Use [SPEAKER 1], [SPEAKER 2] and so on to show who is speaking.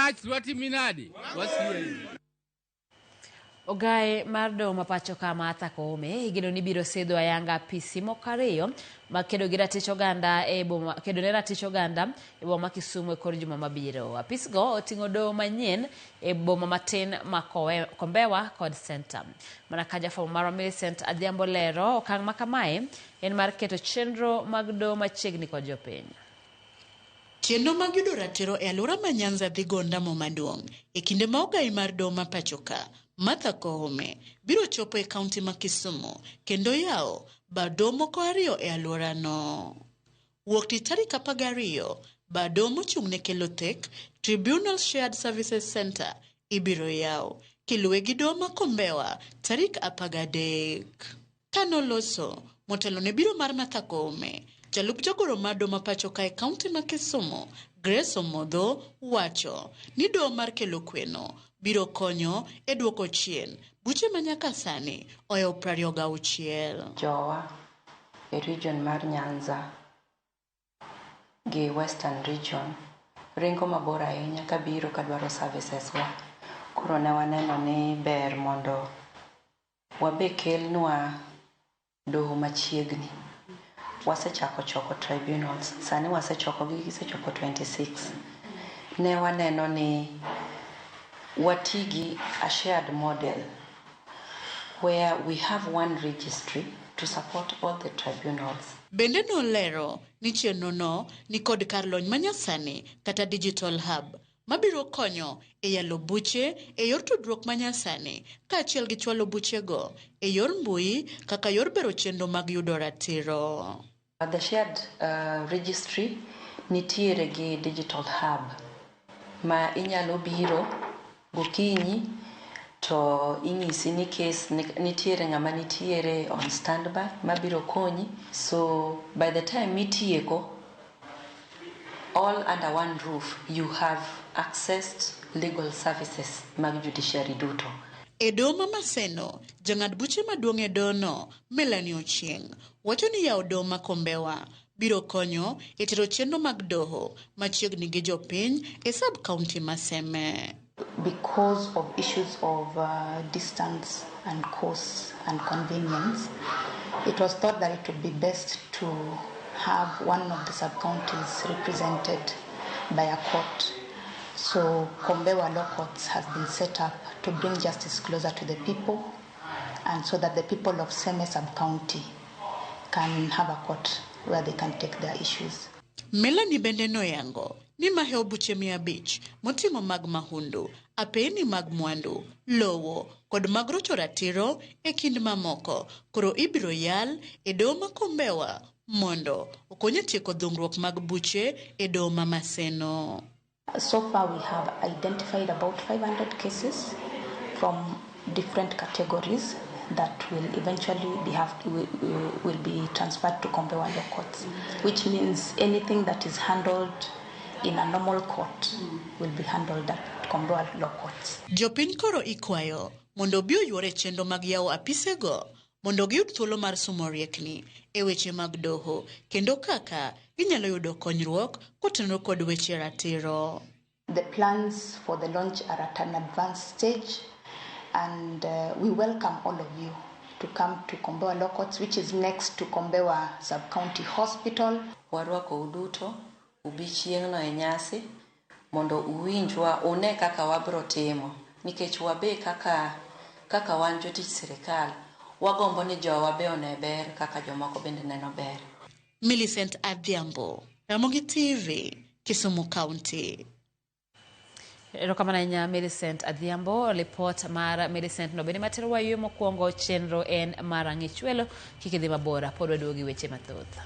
[SPEAKER 1] Marach to watimi nadi? Wasieri.
[SPEAKER 2] Ogaye mar doho ma pacho ka Martha Koome igeno ni biro sidho ayanga apisi moko ariyo mag kedo gi ratich oganda e boma kedo ne ratich oganda e boma ma Kisumu e kor juma mabiro. Apisgo oting'o doho manyien e boma matin ma Kombewa kod Center. Mana ka jafwambo marwa Millicent Adhiambo lero, okang' ma kamae en mar keto chenro mag doho machiegni kod jopiny.
[SPEAKER 3] Chenro mag yudo ratiro e alwora ma Nyanza dhi go ondamo maduong' e kinde ma ogai mar doho ma pachoka, Martha Koome, biro chopo e kaunti ma Kisumu kendo yawo bad doho moko ariyo e alworano. Wuok tich tarik 12, bad doho mochung' ne kelo thek, Tribunal Shared Services Centre, ibiro yaw, kiluwe gi doho ma Kombewa tarik 13. Ka noloso motelo ne biro mar Martha Koome, jalup jagoro mar doho ma pacho ka e kaunti ma Kisumu, Grace Omodho wacho ni doho mar kelo kweno biro konyo e duoko chien buche ma nyaka sani ohewo 26.
[SPEAKER 4] Jowa e region mar Nyanza gi Western region ringo mabor ahinya kabiro kadwaro services wa. Koro ne waneno ni ber mondo wabe kelnwa doho machiegni. Wasechako choko tribunals, sani wasechokogi gisechopo 26. Ne waneno ni wati gi a shared model where we have one registry to support all the tribunals.
[SPEAKER 3] Bende nolero ni chenrono nikod kar lony manyasani kata digital hub mabiro konyo e yalo buche e yor tudruok manyasani kaachiel gi chwalo buchego e yor mbui kaka yor bero chenro mag yudo ratiro.
[SPEAKER 4] The shared registry nitiere gi digital hub ma inyalo biro gokinyi to inyisi ni case nitiere ng'ama nitiere on standby mabiro konyi, so by the time mitieko all under one roof you have accessed legal services mag judiciary duto.
[SPEAKER 3] E doho ma Maseno, jang'ad buche maduong' e dohono, Melanie Ochieng', wacho ni yawo doho ma Kombewa biro konyo e tero chenro mag doho machiegni gi jopiny e sub county ma Seme.
[SPEAKER 5] Because of issues of distance and cost and convenience, it was thought that it would be best to have one of the sub-counties represented by a court. So Kombewa Law Courts has been set up to bring justice closer to the people, and so that the people of Seme sub-county can have a court where they can take their issues.
[SPEAKER 3] Melanie bende noyango ni mahewo buche 500 moting'o mag mahundu, apeni mag mwandu, lowo kod mag rocho ratiro e kind mamoko koro ibiro yal e doho ma Kombewa mondo okony e tieko dhungruok mag buche e doho ma Maseno.
[SPEAKER 5] So far we have identified about 500 cases from different categories that will eventually be have, will, will be transferred to Kombewa Law Courts, which means anything that is handled in a normal court will be handled at Kombewa Law Courts.
[SPEAKER 3] Jopiny koro ikwayo mondo obi oyuor e chenro mag yawo apisego mondo giyud thuolo mar sumo riekni e weche mag doho kendo kaka ginyalo yudo konyruok kotenore kod weche ratiro.
[SPEAKER 5] The plans for the launch are at an advanced stage, and we welcome all of you to come to Kombewa Law Courts, which is next to Kombewa Sub-County Hospital.
[SPEAKER 4] Warwako uduto ubi chieng'no e nyasi mondo uwinjwa une kaka wabro timo nikech wabe kaka kaka wan jotich sirikal wagombo ni jowa be one ber kaka jomoko bende neno ber.
[SPEAKER 3] Millicent Adhiambo, Ramogi TV, Kisumu County.
[SPEAKER 2] Erokamano ahinya Millicent Adhiambo. Lipot mar Millicent no bende matero wayueyo mokwongo chenro en mar ang'ich welo kik idhi mabor pod waduogo gi weche mathoth.